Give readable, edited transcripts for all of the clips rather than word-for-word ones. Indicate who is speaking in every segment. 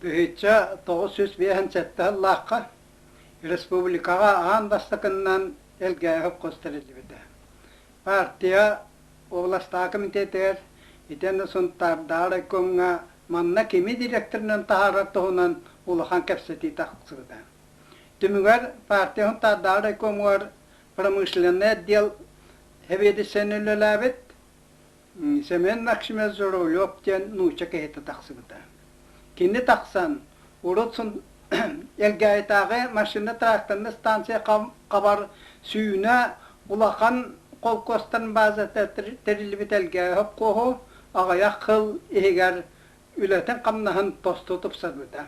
Speaker 1: 1957 сыллаахха республикаҕа аан бастакыннан Элгээйи совхоз тэриллибитэ. Партия областааҕы комитетыгар итиэннэ Сунтаардааҕы райкомҥа манна кими директорынан таһаарар туһунан улахан кэпсэтии тахсыбыта. Түмүгэр партия Сунтаардааҕы райкомугар промышленнай отдел сэбиэдиссэйинэн үлэлээбит Семен Максимович Журавлев диэн нуучча киһитэ тахсыбыта. Кини тахсан, урут Элгээйитээҕи машина-тракторнай станция хабар сүүнэ улахан холкуостарын базата тэриллибит Элгээйи сопхуоһу аҕыйах сыл иһигэр үлэтин-хамнаһын тосту тупсарбыта.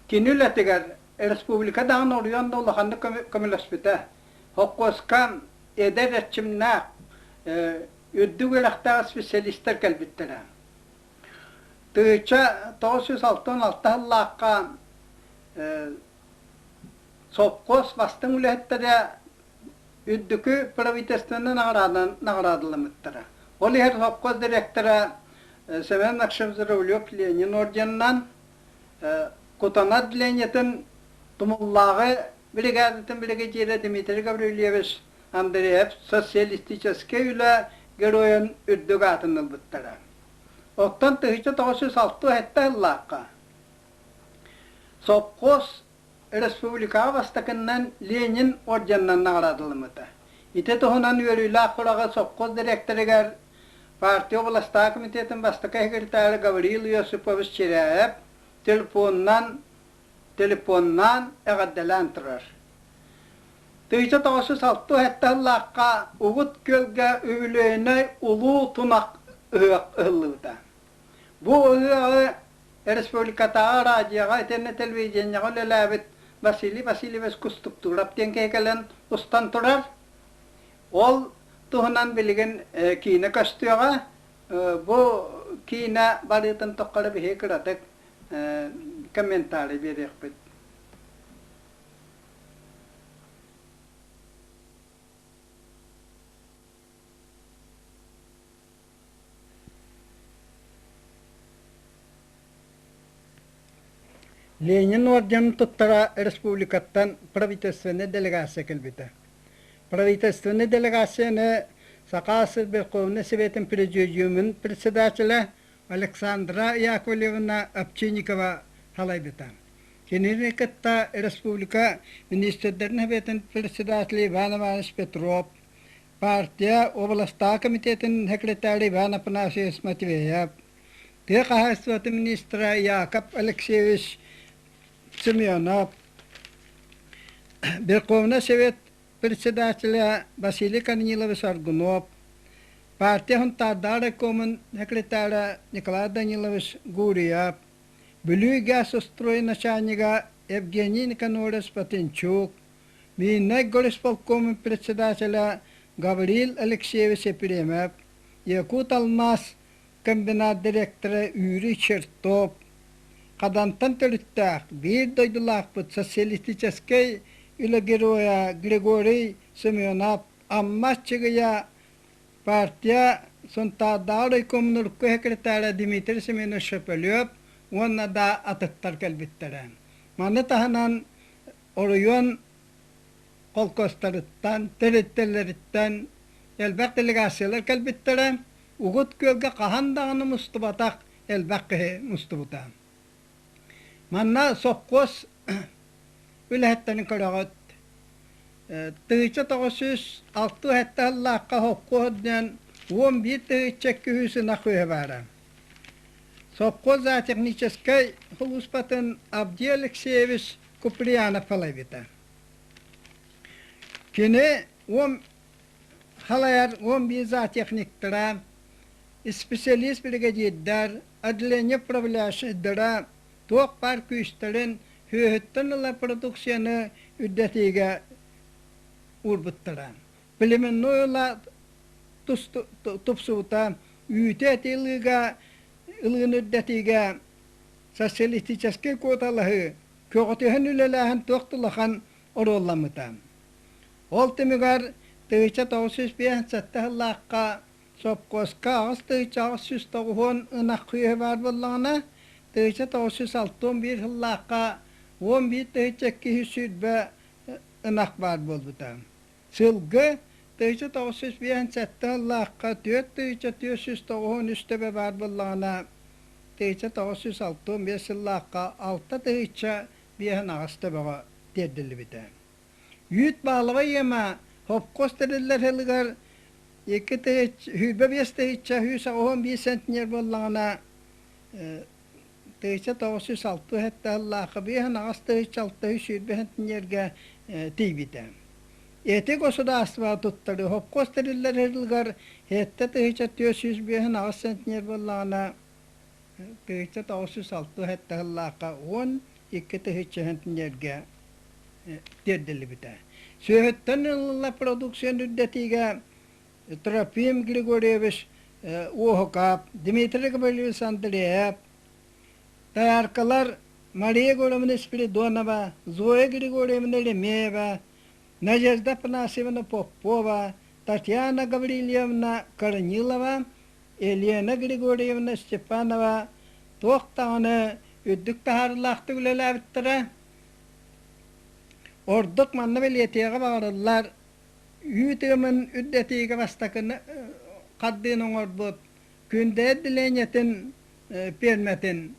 Speaker 1: Кини үлэтигэр республика даҕаны оройуон да улаханнык көмөлөспүтэ. Холкуоска эдэр эрчимнээх, үрдүк үөрэхтээх специалистар кэлбиттэрэ. 1966 сыллаахха сопхуос бастыҥ үлэһиттэрэ үрдүкү правительственнай наҕараадаламмыттара. Ол иһэр сопхуос директора Семен Максимович Журавлев Ленин орденынан Кутана отделениетын Тумуллааҕы бригадатын биригэдьиирэ Дмитрий Гаврильевич Андреев социалистическай үлэ геройун үрдүк аатын ылбыттара. Оттон 1967 сыллаахха сопхуос республикаҕа бастакыннан Ленин орденынан наҕараадаламмыта. Ити туһунан үөрүүлээх сураҕы сопхуос дириэктэригэр партия областаах комитетын бастакы секретара Гаврил Иосипович Чиряев телефонунан телефоннаан эҕэрдэлээн турар. 1967 сыллаахха Угут Күөлгэ үбүлүөйүнэй Улуу Тунах ыһыах ыһыллыбыта. Бу ыһыаҕы республикатааҕы радиоҕа итиэннэ телевидениеҕэ үлэлээбит Василий Васильевич Кустуктуров диэн киһи кэлэн устан турар. Ол туһунан билигин киинэ көстүөҕэ. Бу киинэ барыытын тухары биһиги кыратык комментарий биэриэхпит. Ленин орденын туттара республикаттан правительственнай делегация кэлбитэ. Правительственнай делегацияны Саха сир Верховнай Советын Президиумун председателэ Александра Яковлевна Овчинникова салайбыта. Кинини кытта республика министрдэрин Советын председателэ Иван Иванович Петров, партия областааҕы комитетын секретарь Иван Афанасьевич Матвеев, тыа хаһаайыстыбатын министра Яков Алексеевич Семенов, Верховный Совет председателя Василий Корнилович Аргунов, партия Хунтаардаах райкомун секретара Николай Данилович Гурьев, Бүлүү газстрой начальнига Евгений Никанорович Патынчук, Мииннэй горисполкомун председателя Гаврил Алексеевич Епремов, Якут-Алмаз комбинат директора Юрий Чертов, Хадантан төрүттээх биир дойдулаахпыт социалистическай үлэ геройа Григорий Семенов, Амма Аччыгыйа партия Сунтаардааҕы райкомун урукку секретара Дмитрий Семенович Шепелев уонна да атыттар кэлбиттэрэ. Маны таһынан оройуон холкуостарыттан, тэрилтэлэриттэн элбэх делегациялар кэлбиттэрэ, Угут Күөлгэ хаһан даҕаны мустубатах элбэх киһи мустубута. Манна сопхуос үлэһиттэрин көрөҕүт. 1967 сыллаахха сопхуос диэн 11 тыһыынча 200 ынах үһэ баара. Сопхуос зоотехническай сулууспатын Авдий Алексеевич Куприянов салайбыта. Кини уон халайар 11 зоотехниктара, исписэлиис биригэдьиирдэр, отделение управляющайдара туох баар күүстэрин сүөһүттэн ыла продукцияны үрдэтиигэ уурбуттара. Племенной ыла тупсубута, үүтү эти ылыыга ылыыны үрдэтиигэ социалистическай куоталаһыы, көҕүтүһэн үлэлээһин туох да улахан оруолламмыта. Ол түмүгэр 1957 сыллаахха сопхуоска 8890 ынах сүөһү баар буоллаҕына, 1961 сыллаахха 11 220 ынах баар буолбута. Сылгы 1957 сыллаахха 4493 төбө баар буоллаҕына, 1965 сыллаахха 6058 төбөҕө тиэрдиллибитэ. Үүт баалабай ыама хопкуос тэриллэр сылыгар 2 25 181 центнер буоллаҕына, 1967 сыллаахха 58 620 центнергэ тиийбитэ. Эти государство туттарыы хопкуос тэриллэр сылыгар 7458 центнер буоллаҕына, 1967 сыллаахха 12 центнергэ тиэрдиллибитэ. Сүөһүттэн ылыллар продукцияны үрдэтиигэ Трофим Григорьевич Уоһукап, Дмитрий Гаврильевич Андреев, дояркалар Мария Егоровна Спиридонова, Зоя Григорьевна Лемеева, Надежда Афанасьевна Попова, Татьяна Гаврильевна Корнилова, Елена Григорьевна Степанова туох даҕаны үрдүк таһаарыылаахтык үлэлээбиттэрэ. Ордук манна бэлиэтиэҕи баҕарыллар үүт ыамын үрдэтиигэ бастакыны хардыыны оҥорбут Күндэ отделениетын пиэрмэтин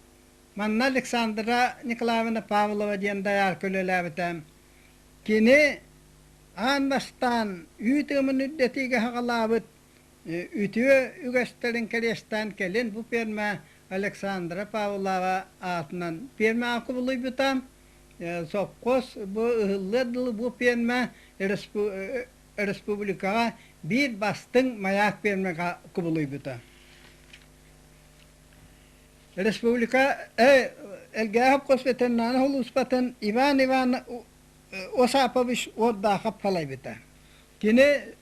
Speaker 1: манна Александра Николаевна Павлова диэн доярка үлэлээбитэ. Кини аан бастаан үүт ыамын үрдэтиигэ саҕалаабыт үтүө үгэстэрин кэриэстээн кэлин бу пиэрмэ Александра Павлова аатынан пиэрмэҕэ кубулуйбута. Сопхуос бу ыһыллыар дылы бу пиэрмэ республикаҕа биир бастыҥ маяк пиэрмэҕэ кубулуйбута. Республика Элгээһи сопхуос ветеринарнай сулууспатын Иван Иван Осапович Уордаахап салайбыта. Кини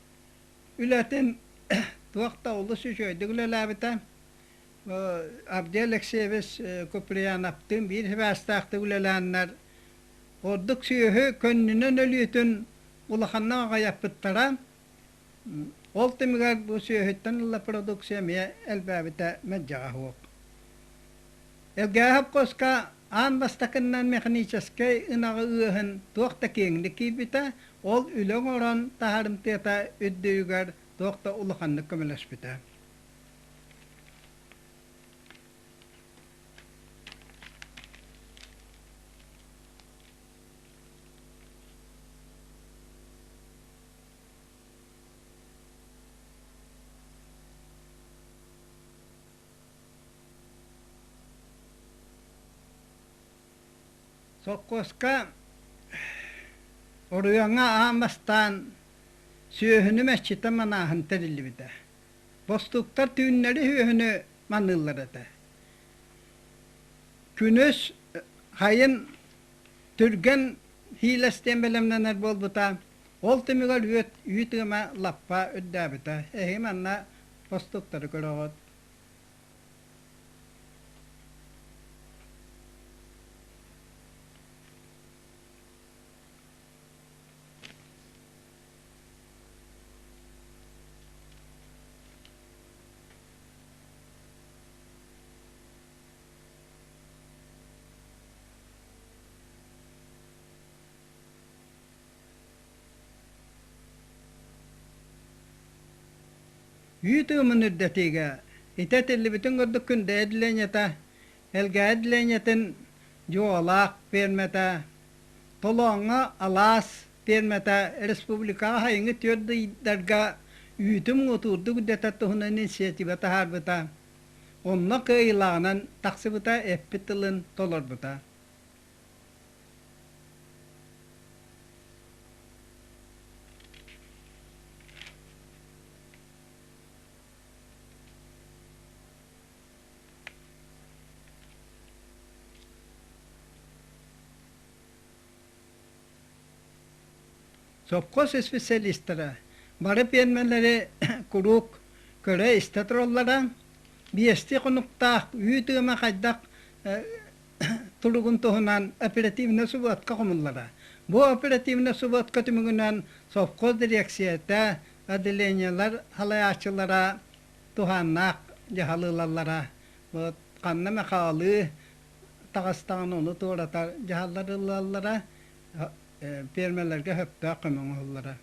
Speaker 1: үлэтин туох да олус үчүгэйдик үлэлээбитэ. Авдей Алексеевич Куприяновтыын биир сибээстээхтик үлэлээннэр ордук сүөһү көннүнэн өлүүтүн улаханнык аҕыйаппыттара. Ол түмүгэр бу сүөһүттэн ыла продукция эмиэ элбээбитэ мэлдьэҕэ суох. Элгээһи хопкуоска аан бастакыннан механическэй ынаҕы ыаһын туох да киэҥник киирбитэ, ол үлэ оҥорон таһаарымтыата үрдүгэр туох да улаханнык көмөлөспүтэ. Сопхуоска оройуоҥҥа аан бастаан сүөһүнү мэччитэ манааһын тэриллибитэ. Бостууктар түүннэри сүөһүнү маныыллар этэ. Күнүс хайын түргэн хиилэстиэн бэлэмнэнэр буолбута. Ол түмүгэр үүт ыама лаппа үрдээбитэ. Эһиги манна бостууктары көрөҕүт. Үүт ыамын үрдэтиигэ ити этиллибитин курдук Күндэйэ отделениета, Элгээйи отделениетын Дьуолаах пиэрмэтэ, Толооҥҥо Алаас пиэрмэтэ республикаҕа сайыҥҥы түөрт ыйдарга үүтү муҥутуурдук үрдэтэр туһунан инициатива таһаарбыта. Онно кыайыылааҕынан тахсыбыта, эппит тылын толорбута. Сопхуос специалистара бары пиэрмэлэри куруук көрө-истэ тураллара, биэстии хонуктаах үүт ыама хайдах туругун туһунан оперативнай субуотка хомуллара. Бу оперативнай субуотка түмүгүнэн совхоз дириэксийэтэ, отделениелар салайааччылара туһааннаах дьаһал ылаллара. Вот ханна эмэ хаалыы, таҕыстаҕына ону туоратар дьаһаллар ылаллара, пиэрмэлэргэ сөптөөх көмө оҥоһуллара.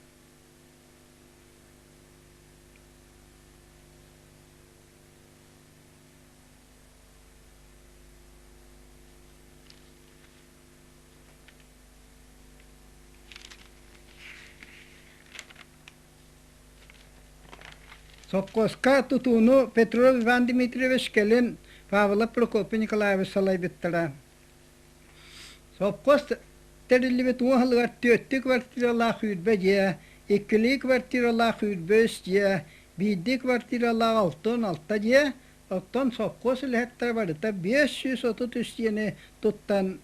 Speaker 1: Сопхуоска тутууну Петров Иван Дмитриевич кэлин Павлов Прокопий Николаевич салайбыттара. Сопхуос тэриллибит уоһалыгар түөртүү квартиралаах үүрбэ дьиэ, иккилии квартиралаах үүрбэ үс дьиэ, биирдии квартиралаах 66 дьиэ, оттон сопхуос үлэһиттэрэ барыта 533 дьиэни туттан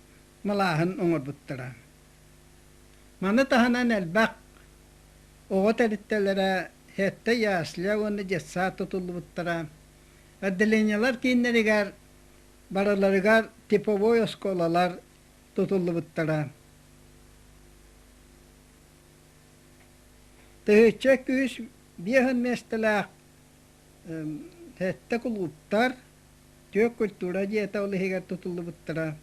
Speaker 1: малааһын оҥорбуттара. Маны таһынан элбэх оҕо тэрилтэлэрэ сэттэ ясля уонна детсад тутуллубуттара. Отделениелар кииннэригэр барыларыгар типовой оскуолалар тутуллубуттара. Тыһыынча күүс биэһин миэстэлээх сэттэ кулууптар, түөрт культура дьиэтэ ол иһигэр тутуллубуттара.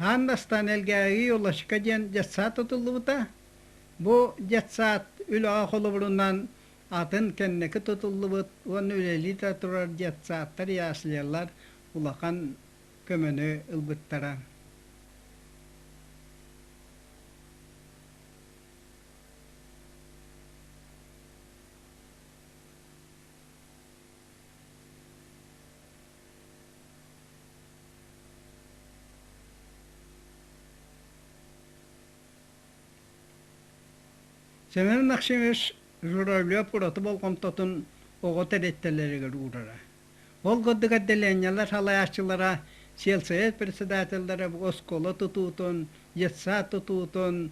Speaker 1: Аан бастаан Элгээйи Юлочка диэн детсад тутуллубута. Бу детсад үлэҕэ холобурунан атын кэнники тутуллубут уонна үлэлии да турар детсадтар, яслялар улахан көмөнү ылбыттара. Семен Максимович Журавлев ураты болҕомтотун оҕо тэрилтэлэригэр уурара. Ол курдук отделениелар салайааччылара, сельсовет председателлэрэ оскуола тутуутун, детсад тутуутун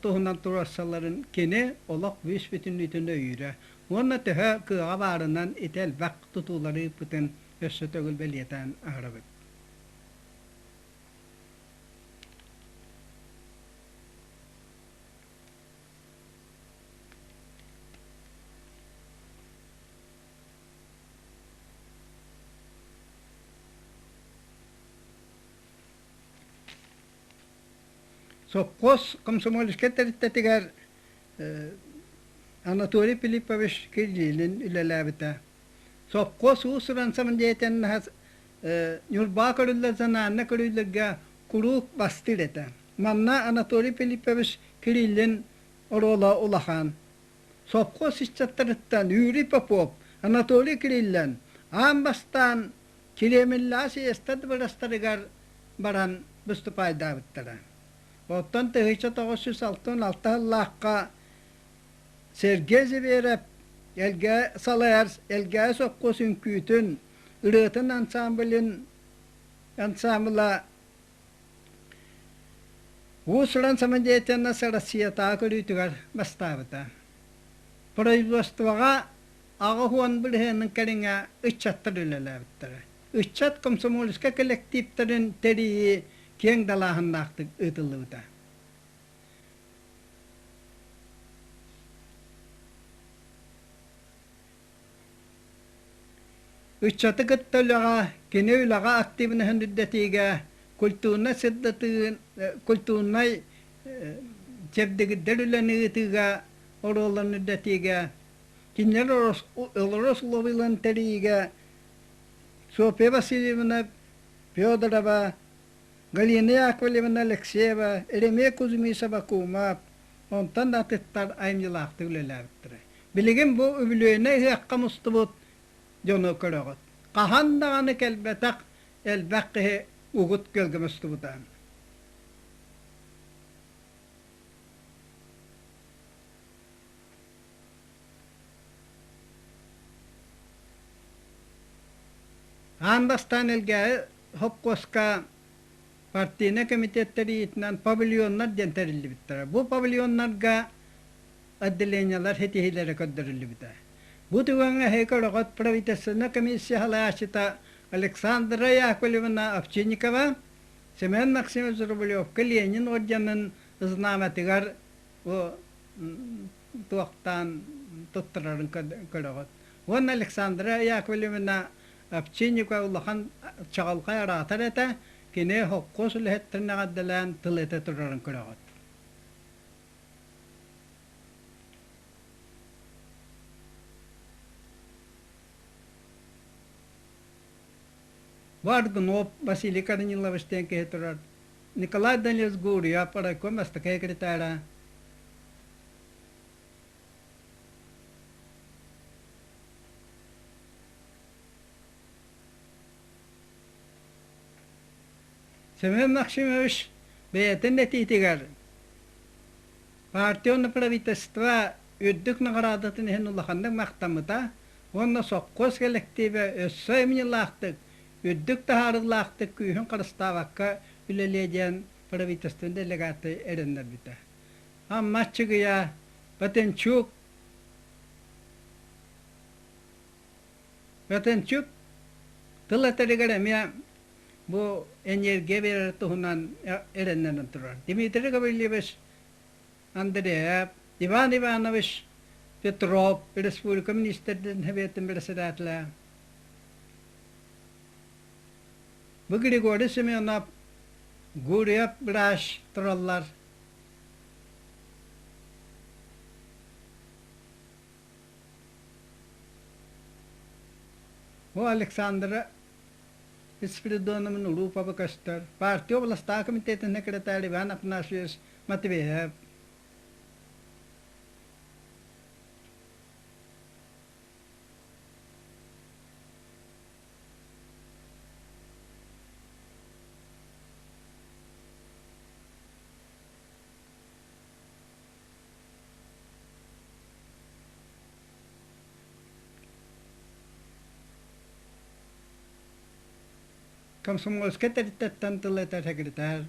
Speaker 1: туһунан туруорсалларын кини олох бүүс-бүтүннүүтүн өйүүрэ уонна төһө кыаҕа баарынан ити элбэх тутуулары ыыппытын өссө төгүл бэлиэтээн аһарабыт. Сопхуос комсомольскай тэрилтэтигэр Анатолий Филиппович Кириллин үлэлээбитэ. Сопхуос уус-уран самодеятельноһа Ньурбаҕа көрүллэр занаанна көрүүлэргэ куруук бастыыр этэ. Манна Анатолий Филиппович Кириллин оруола улахан. Сопхуос ыччаттарыттан Юрий Попов, Анатолий Кириллин аан бастаан Кириэмиллээх съезтэр дыбарыастарыгар баран выступайдаабыттара. Оттон 1966 сыллаахха Сергей Зверев Элгээ салайар Элгээйи сопхуос үҥкүүтүн, ырыатын ансамблын ансамбла уус-уран самодеятельность Россиятааҕы көрүүтүгэр бастаабыта. Производствоҕа 80 бырыһыанын кэриҥэ ыччаттар үлэлээбиттэрэ. Ыччат комсомольскай кэлэктииптэрин тэрийии киэҥ далааһыннаахтык ыытыллыбыта. Ыччаты кытта үлэҕэ, кини үлэҕэ активноһын үрдэтиигэ, культурнай сырдатыы, культурнай чэбдигирдэр үлэни ыытыыга оруолларын үрдэтиигэ, кинилэр олорор условияларын тэрийиигэ Софья Васильевна Федорова, Галина Яковлевна Алексеева, Еремей Кузьмисова Кумап, онтон да атыттар айымньылаахтык үлэлээбиттэрэ. Билигин бу үбүлүөйнэй ыһыахха мустубут дьону көрөҕүт. Хаһан даҕаны кэлбэтэх элбэх киһи угут күөлгэ мустубута. Аан бастаан Элгээйи сопхуоска партийнай комитет тэрийиитинэн павильоннар диэн тэриллибиттэрэ. Бу павильоннарга отделениелар ситиһиилэрэ көрдөрүллүбүтэ. Бу түгэҥҥэ эһиги көрөҕүт правительственнай комиссия салайааччыта Александра Яковлевна Овчинникова Семен Максимович Рублевка Ленин орденын знамятыгар бу туохтаан туттарарын көрөҕүт. Уонна Александра Яковлевна Овчинникова улахан чаҕылхай араатар этэ, кини холкуос үлэһиттэрин эҕэрдэлээн тыл этэ турарын көрөҕүт. Бу Аргунов Василий Корнилович диэн киһи турар. Николай Данилович Гурьев райком бастакы секретара. Семен Максимович бэйэтин этиитигэр партия уонна правительство үрдүк наҕараадатын иһин улаханнык махтаммыта уонна сопхуос кэлэктиибэ өссө айымньылаахтык, үрдүк таһаарыылаахтык күүһүн харыстаабакка үлэлиэ диэн правительство делегата эрэннэрбитэ. Амма Аччыгыйа Батенчук Батенчук тыл этэригэр эмиэ бу энергия биэрэр туһунан эрэннэрэн турар. Дмитрий Гаврильевич Андреев, Иван Иванович Петров, республика министрдин Советын председателэ. Бу Григорий Семенов, Гурьев врач тураллар. Бу Александра Спиридоновна Улупова көстөр. Партия областаах комитетин секретарь Иван Афанасьевич Матвеев. Комсомольскай тэрилтэттэн тыл этэр секретарь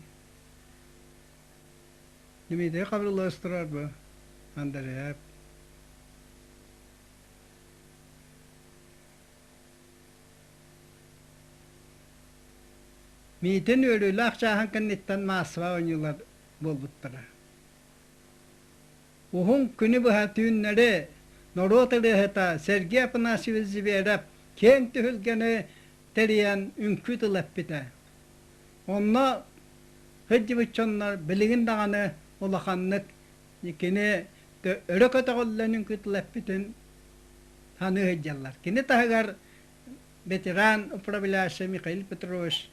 Speaker 1: Дмитрий Гаврилович турар бу Андреев. Миитин үөрүүлээх чааһын кэнниттэн маассаба оонньуулар буолбуттара. Уһун күнү быһа түүннэри норуот ырыаһыта Сергей Афанасьевич Зверев киэҥ түһүлгэни тэрийэн үҥкүү тыл эппитэ. Онно сылдьыбыт дьоннор билигин даҕаны улаханнык кини өрө көтөҕүллэн үҥкүү тыл эппитин саныы сылдьаллар. Кини таһыгар ветеран управляющий Михаил Петрович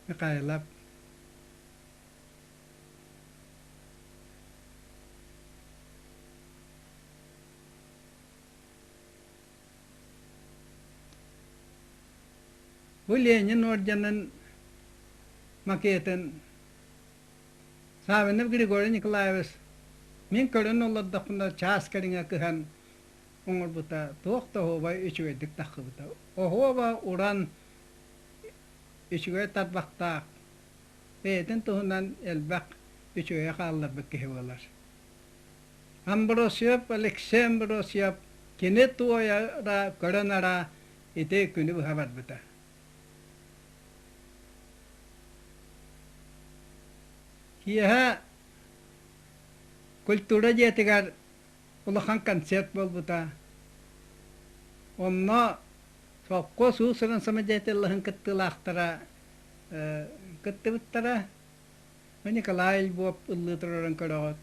Speaker 1: Михайлов Бу Ленин орденын макетын Савинов Григорий Николаевич мин көрөн олордохпуна чаас кэриҥэ кыһан оҥорбута туох да оһуобай үчүгэйдик таххыбыта. Оһуоба уран үчүгэй тарбахтаах бэйэтин туһунан элбэх үчүгэйи хаалларбыт киһи буолар. Амбросьев Алексей Амбросьев кини туойара көрөн ара ити күнү быһа барбыта. Киэһэ культура дьиэтигэр улахан концерт буолбута. Онно сопхуос уус-уран самодеятельноһын кыттыылаахтара кыттыбыттара. Николай Львов ыллыы турарын көрөҕүт.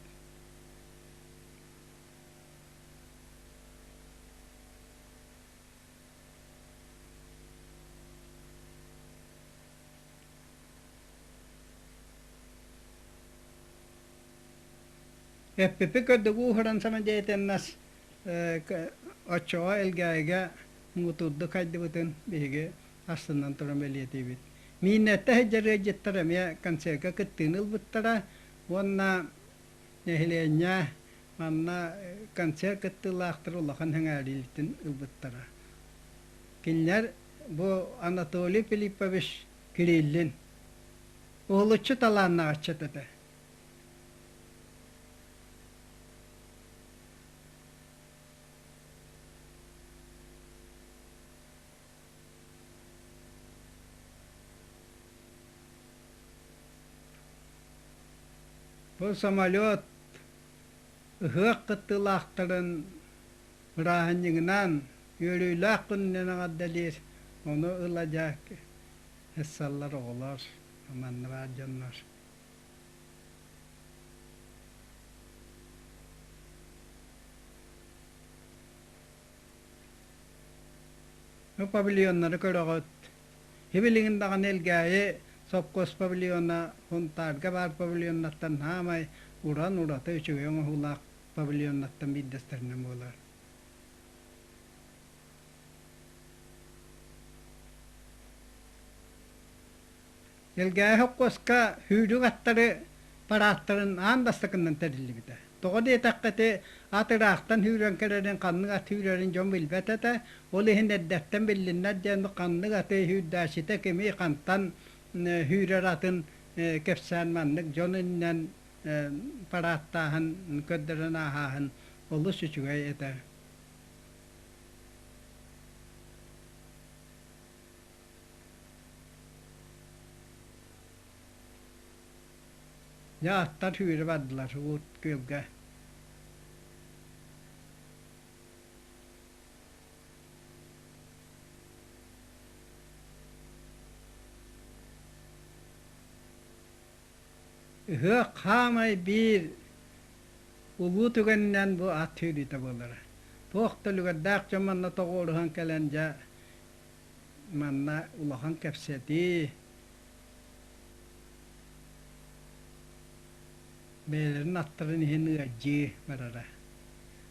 Speaker 1: Эппипи көрдүк ууһуран самодеятельность оччоҕо Элгээйигэ муҥутуурдук хайдыбытын биһиги астынан туран бэлиэтиибит. Мииннэттэ сылдьар ыалдьыттар эмиэ концерка кыттыыны ылбыттара уонна нэһилиэнньэ манна концерт кыттыылаахтар улахан сэҥээриилитин ылбыттара. Кинилэр Бу Анатолий Филиппович Кириллин. Уһулуччу талааннаах ыччат этэ. Бу самолет ыһыах кыттыылаахтарын бырааһынньыгынан үөрүүлээх күнүнэн эҕэрдэлиир, ону ыла дьэ ыссаллар оҕолор, манна баар дьоннор. Бу павильоннары көрөҕүт. Сибилигин даҕаны Элгээйи сопхуос павильона Сунтаарга баар павильоннартан саамай уран ураты үчүгэй оҥоһуулаах павильоннартан биирдэстэринэн буолар. Элгээйи сопхуоска сүүрүк аттары парааттарын аан бастакынан тэриллибитэ. Тоҕо диэтэххэ ити ат ыраахтан сүүрэн кэлэрин, ханнык ат сүүрэрин дьон билбэт этэ. Ол иһин эрдэттэн биллиннэр диэн ханнык аты сүүрдээччитэ кими хантан сүүрэр атын кэпсээн маннык дьон иннинэн парааттааһын, көрдөрөн ааһааһын олус үчүгэй этэ. Дьэ аттар сүүрэ бардылар Уут Күөлгэ. Ыһыах хаамай биир улуу түгэнинэн бу ат сүүрүүтэ буолара. Туох да үлүгэрдээх дьон манна тоҕуоруһан кэлэн дьэ манна улахан кэпсэтии, бэйэлэрин аттарын иһин ыалдьыы барара.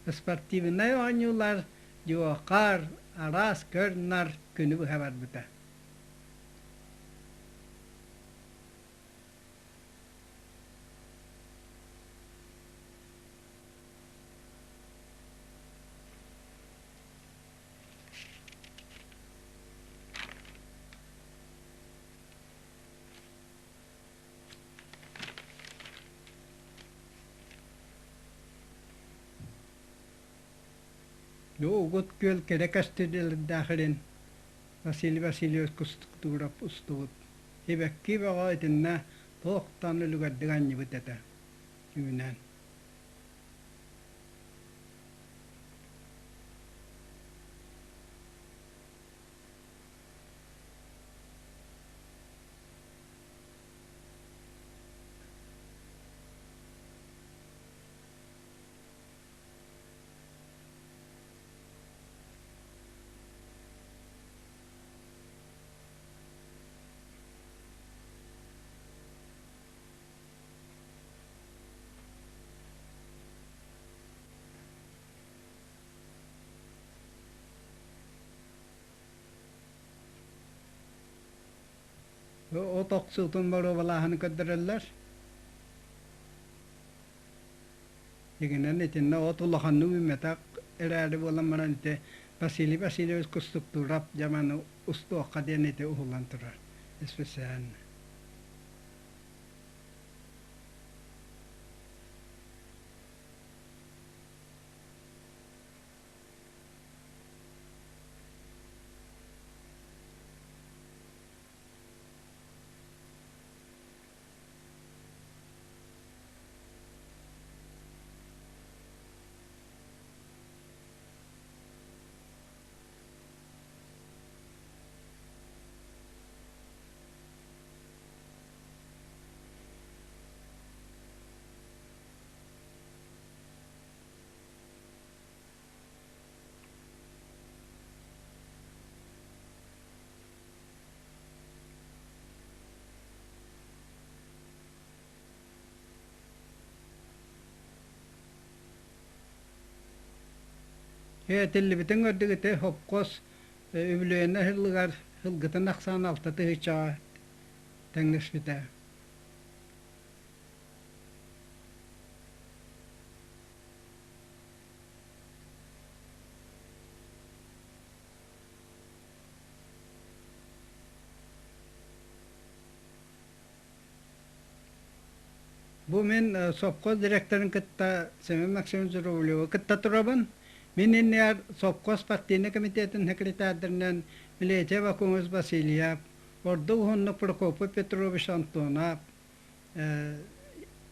Speaker 1: Спортивнай оонньуулар дьуохар, араас көр-нар күнү быһа барбыта. Угут күөл кэрэ көстүүлэрдээх илин Василий Васильевич Кустуктуров устубут. Сибэкки бөҕө итиннэ туохтан үлүгэрдик анньыбыт этэ үүнэн. От охсуутун боруобалааһыны көрдөрөллөр. Дьиҥинэн итиннэ от улаханнык үүммэтэх эрээри буолан баран ити Василий Васильевич Кустуктуров дьаманы устуохха диэн ити уһулан турар специально. Этиллибитин көрдүк ити хопкуос үбүлүөйүнэ сылыгар сылгытын ахсаана алта тыһыынчаҕа тэҥнэспитэ. Бу мин совхоз директорын кытта Семен Максимович Журавлевы кытта турабын. Мин иннигэр совхоз партийнай комитетин секретардарынан Милетьев Акумович Васильев, ордук уһуннук Прокопий Петрович Антонов,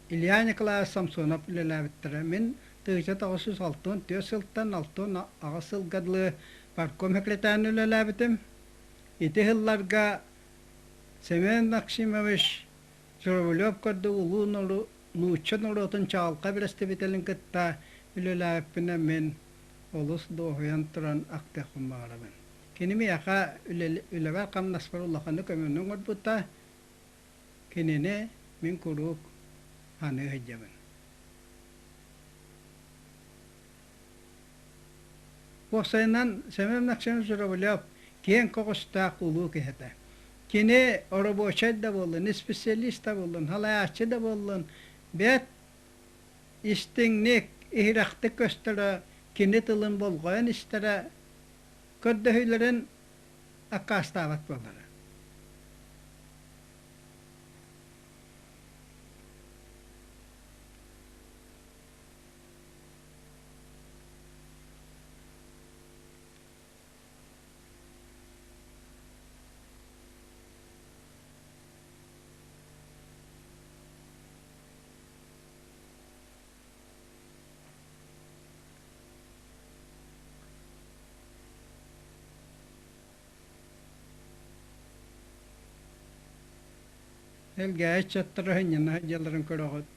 Speaker 1: Илья Николаевич Самсонов үлэлээбиттэрэ. Мин 1964 сылтан 68 сылга дылы партком секретарынан үлэлээбитим. Ити сылларга Семен Максимович Журавлев курдук улуу нуучча норуотун чаҕылхай бэрэстэбиитэлин кытта үлэлээбиппинэн мин олус дуоһуйан туран ахтыахпын баҕарабын. Кини миэхэ үлэбэр-хамнаспар улаханнык көмөнү оҥорбута, кинини мин куруук саныы сылдьабын. Уопсайынан, Семен Максимович Журавлев киэҥ көҕүстээх улуу киһи этэ. Кини оробуочай да буоллун, исписэлиис да буоллун, салайааччы да буоллун, бэрт истиҥник, иһирэхтик көстөрө, кини тылын болҕойон истэрэ, көрдөһүүлэрин аккаастаабат буолара. Элгээйи ыччаттара сынньана сылдьалларын көрөҕүт.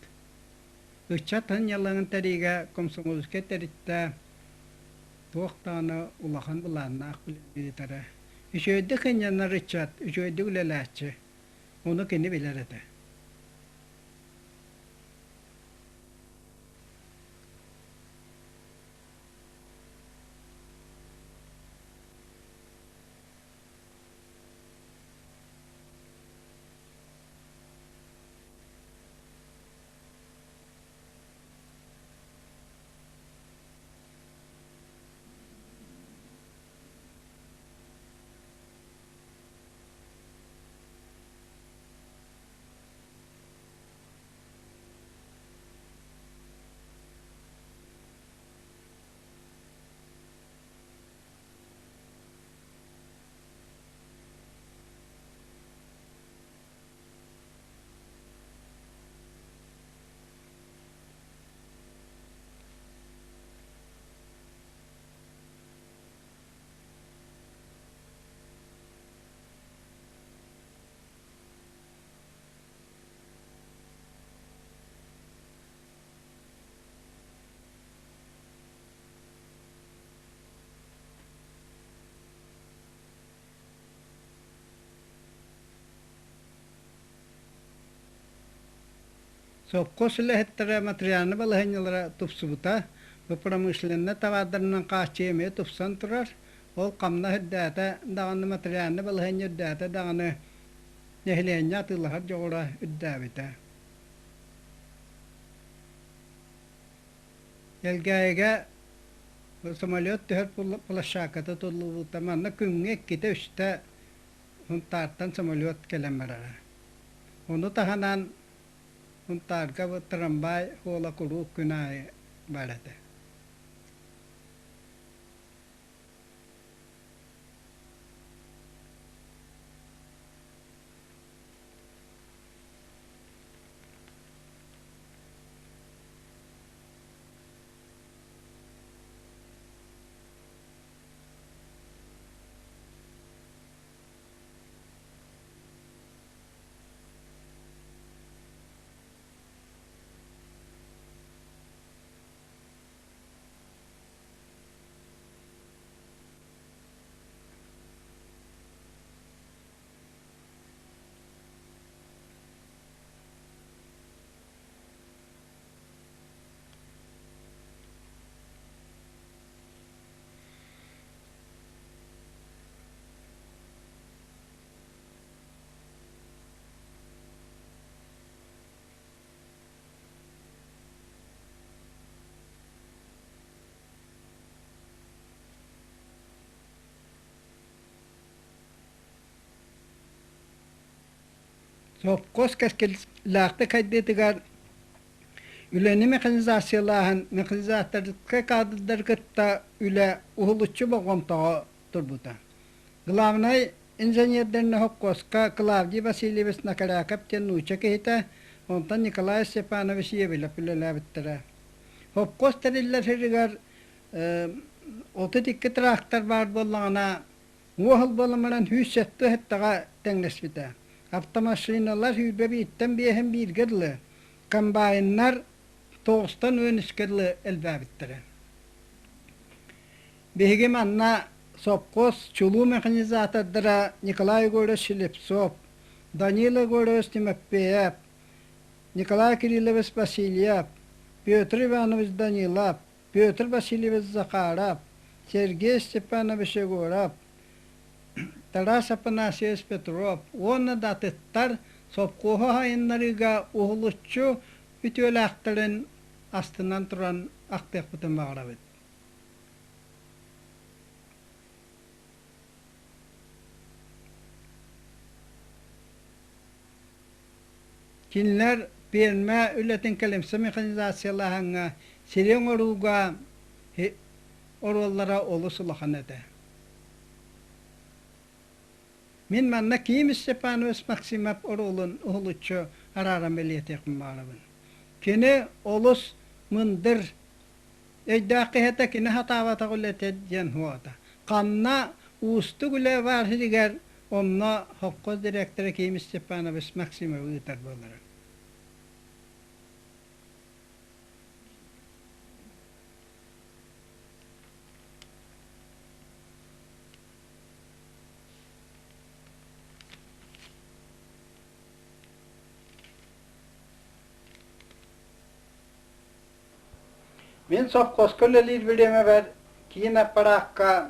Speaker 1: Ыччат сынньалаҥын тэриигэ комсомольскай тэрилтэ туох даҕаны улахан былааннаах үлэлиирэ. Үчүгэйдик сынньанар ыччат, үчүгэйдик үлэлээччи. Ону кини билэр этэ. Сопхуос үлэһиттэрэ материальнай балаһыанньалара тупсубута, бу промышленнай табаардарынан хааччыйыы эмиэ тупсан турар. Ол хамнас үрдээтэ даҕаны, материальнай балаһыанньа үрдээтэ даҕаны нэһилиэнньэ атыылаһар дьоҕура үрдээбитэ. Элгээйигэ самолет түһэр площадката тутуллубута. Манна күҥҥэ иккитэ-үстэ Сунтаартан самолет кэлэн барара. Ону таһынан Сунтаарга трамвай суола куруук күн аайы баар этэ. Сопхуос кэскиллээхтик хайдыытыгар Үлэни механизациялааһын механизаторскай кадрдары кытта үлэ уһулуччу болҕомтоҕо турбута. Главнай инженердэринэ хопкуоска Клавдий Васильевич Накаряков диэн нуучча киһитэ, онтон Николай Степанович Евелев үлэлээбиттэрэ. Хопкуос тэриллэр сиригэр 32 трактор баар буоллаҕына, Уоһул буолан баран 107 сэттэ тэҥнэспитэ. Автомашиналар сүүрбэ бииртэн биэһин бииргэ дылы, комбайннар тоҕустан уон үскэ дылы элбээбиттэрэ. Биһиги манна сопхуос чулуу механизатордара Николай Егорович Слепцов, Данил Егорович Тимофеев, Николай Кириллович Васильев, Петр Иванович Данилов, Петр Васильевич Захаров, Сергей Степанович Егоров, Тарас Афанасьевич Петров уонна да атыттар сопхуоһу сайыннарыыга уһулуччу үтүөлээхтэрин астынан туран ахтыахпытын баҕарабыт. Кинилэр пиэрмэ үлэтин кэлимсэ механизациялааһыҥҥа, сири оҥорууга оруоллара олус улахан этэ. Мин манна Ким Степанович Максимов оруолун уһулуччу арааран бэлиэтиэхпин баҕарабын. Кини олус мындыр, өйдөөх киһи этэ, кини сатаабатах үлэтэ диэн суоҕа. Ханна уустук үлэ баар сиригэр онно совхоз директора Ким Степанович Максимов ыытар буолара. Мин совхозка үлэлиир бириэмэбэр киин аппараакка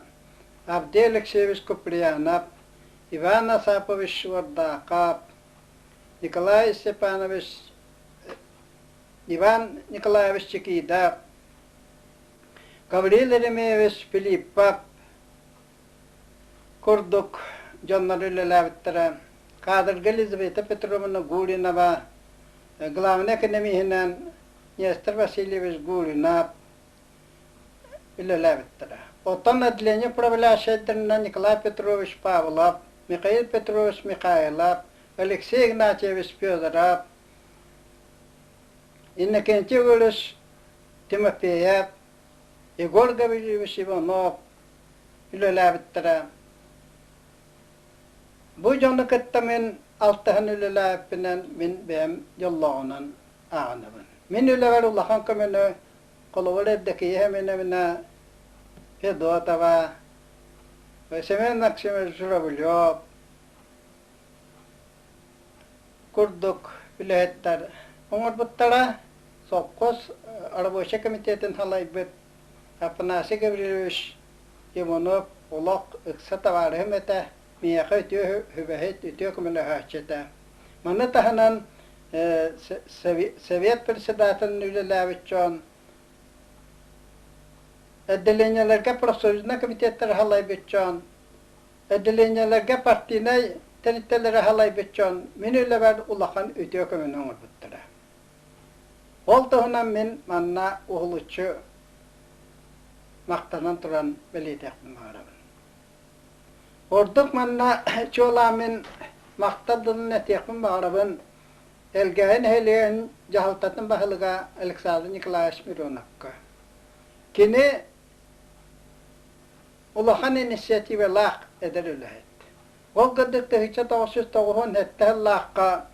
Speaker 1: Авдей Алексеевич Куприянов, Иван Асапович Уордаахап, Николай Степанович Иван Николаевич Чикидов, Гаврил Еремеевич Филиппов курдук дьоннор үлэлээбиттэрэ. Кадрга Елизавета Петровна Гуринова, главнай экономиһинэн Нестор Васильевич Гуринов үлэлээбиттэрэ. Оттон отделение управляющайдарынан Николай Петрович Павлов, Михаил Петрович Михайлов, Алексей Игнатьевич Федоров, Иннокентий Егорович Тимофеев, Егор Гаврильевич Иванов үлэлээбиттэрэ. Бу дьону кытта мин алтыһан үлэлээбиппинэн мин бэйэм дьоллооҕунан ааҕынабын. Мин үлэбэр улахан көмөнү холобур Евдокия Семеновна Федотова, Семен Максимович Журавлев курдук үлэһиттэр оҥорбуттара. Совхоз рабочай комитетын салайбыт Афанасий Гаврильевич Иванов олох ыкса табаарыһым этэ, миэхэ үтүө сүбэһит, үтүө көмөлөһөөччү этэ. Маны таһынан Совет председателин үлэлээбит дьон, отделениеларга профсоюзнай комитеттары салайбыт дьон, отделениеларга партийнай тэрилтэлэри салайбыт дьон мин үлэбэр улахан үтүө көмөнү оҥорбуттара. Ол туһунан мин манна уһулуччу махтанан туран бэлиэтиэхпин баҕарабын. Ордук манна чуолаан мин махтал тылын этиэхпин баҕарабын Элгээйи нэһилиэгин дьаһалтатын баһылыга Александр Николаевич Мироновка. Кини улахан инициативалаах эдэр үлэһит. Ол курдук 1997 сыллаахха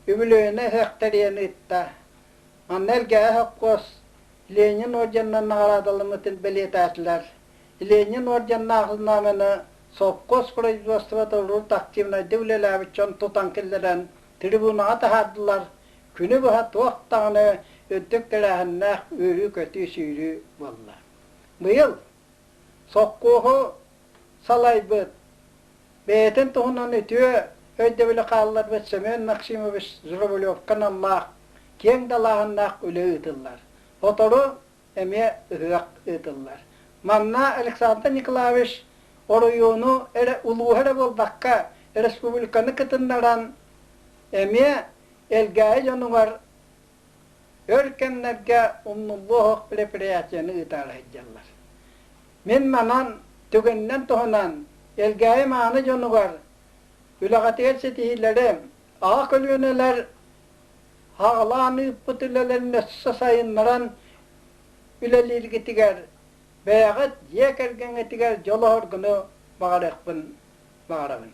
Speaker 1: үбүлүөйүнэй ыһыах тэрийэн ыытта. Манна Элгээйи сопхуос Ленин орденынан наҕараадаламмытын бэлиэтээтилэр. Ленин орденнаах знамяны совхоз производствота урут активнайдык үлэлээбит дьон тутан киллэрэн трибунаҕа таһаардылар, күнү быһа туох даҕаны үрдүк тэрээһиннээх үөрүү-көтүү сүүрүү буолла. Быйыл сопхуоһу салайбыт, бэйэтин туһунан үтүө өйдөбүлү хаалларбыт Семен Максимович Журавлевка аналлаах киэҥ далааһыннаах үлэ ыытыллар. Сотору эмиэ ыһыах ыытыллар. Манна Александр Николаевич оройуону эрэ, улууһу эрэ буолбакка, республиканы кытыннаран эмиэ Элгээйи дьонугар Өр кэмнэргэ умнуллуо суох предприятиены ыытаары сылдьаллар. Мин манан түгэнинэн туһанан Элгээйи мааны дьонугар үлэҕитигэр ситиһиилэри, аҕа көлүөнэлэр аҕалаан ыыппыт үлэлэрин өссө сайыннаран үлэлииргитигэр, бэйэҕит дьиэ кэргэҥҥитигэр дьол-оһоргуну баҕарыахпын баҕарабын.